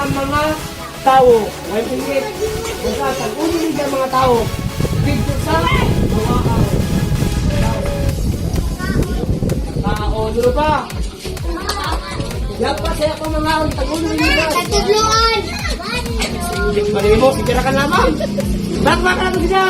ang mga tao. Way pingit. Basta tag-uno ninyo ang mga tao. Dito sa mga tao. Tao, pa. Dapat sa akong mga tag-uno ninyo. Katudluan! Mali mo, sige ka lamang. Bakba ka lang siya.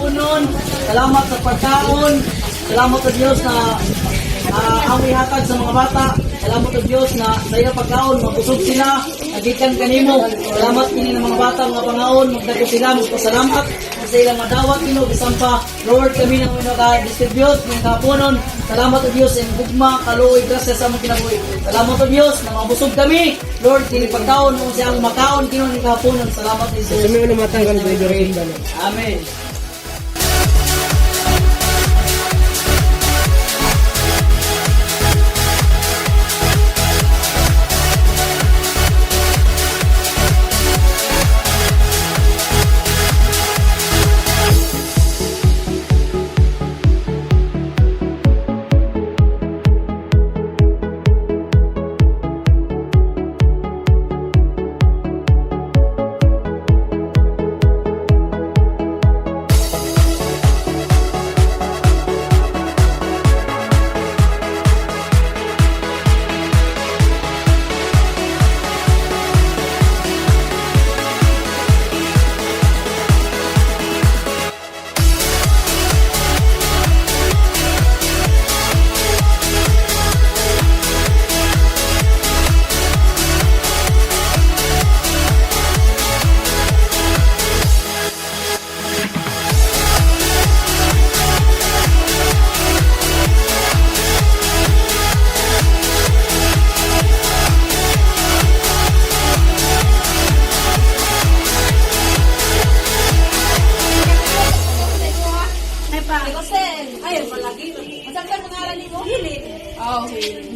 Punon, salamat sa pagkaon, salamat sa Diyos na ang ihatag sa mga bata, salamat sa Diyos na sa iyang pagkaon, mabusog sila, nagikan kanimo. Salamat kini ng mga bata, mga pangaon, magdago sila, magpasalamat sa ilang madawat Ginoo bisan pa Lord kami nang naka-distribute ng kapunon. Salamat sa Diyos sa gugma, kaluoy, grasya sa among kinabuhi. Salamat sa Diyos na mabusog kami. Lord, kini pagkaon mo siya ang makaon kini ng kapunon. Salamat Jesus. Amen. Ay, palagi. Masang ka pangalan nimo? Hili. Oh, Hili.